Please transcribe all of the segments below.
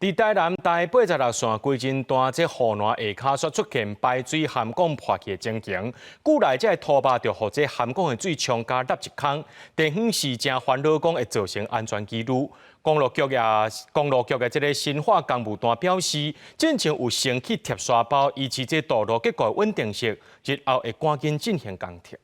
佇台南台八十六線歸仁段這護欄下跤煞出現排水涵管破去的情形，久來這个土壆就予這涵管的水沖加凹一空，地方是誠煩惱，講會造成安全疑慮。公路局的這个新化工務段表示，進前有先去貼沙包，維持這道路結構穩定性，日後會趕緊進行工程。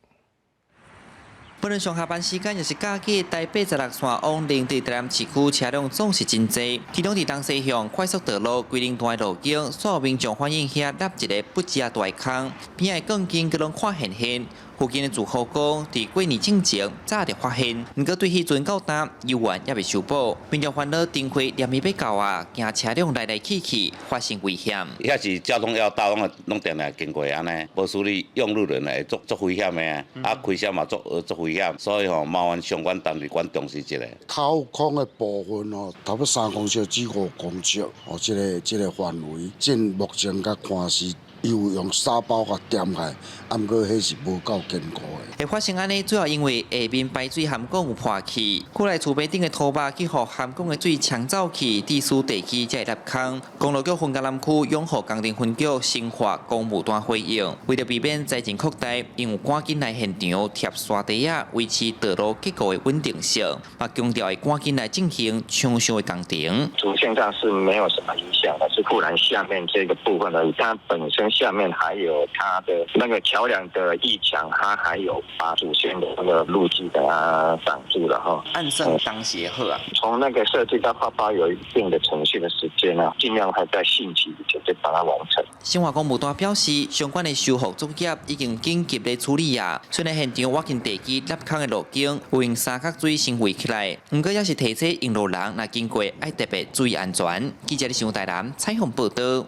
無論上下班時間，抑是假日，台八十六線往寧佇台南市區車輛總是真濟。其中佇東西向快速道路歸仁段的路肩，煞有民眾反映遐凹一个不遮大空，邊仔的鋼筋閣攏看現現。附近的住戶講，佇過年進前早就發現，毋過對彼陣到今猶原猶未修補。民眾煩惱燈火連暝欲到啊，驚車輛來來去去發生危險。遐是交通要道，攏攏定定經過按呢，無處理用路人會足足危險的啊，開車嘛足足危險，所以吼麻煩相關單位管重視一下。掏空的部分吼，差不多3公尺至5公尺，哦，這個範圍，進目前佮看是有用沙包共墊起來，啊，毋過彼是無夠堅固的。會發生按呢，主要因為下面排水涵管有破去，區內厝邊頂的土壆去予涵管的水沖走去，致使地基才會凹空。公路局分嘉南區養護工程分局新化工務段回應，為著避免災情擴大，𪜶有趕緊來現場貼沙袋仔，維持道路結構的穩定性，嘛強調會趕緊來進行搶修的工程。主線上是沒有什麼影響的，是護欄下面這個部分而已，它本身下面還有它的那個橋梁的翼牆，它還有把主線的那個路基給它擋住了哈。按算當時好啊。從那個設計到發包有一定的程序的時間啊，盡量會在汛期以前就把它完成。新化工務段表示，相關的修復作業已經緊急咧處理啊。雖然現場挖進地基凹空的路肩有用三角錐先圍起來，毋過也是提醒用路人若經過愛特別注意安全。記者李想台南採訪報導。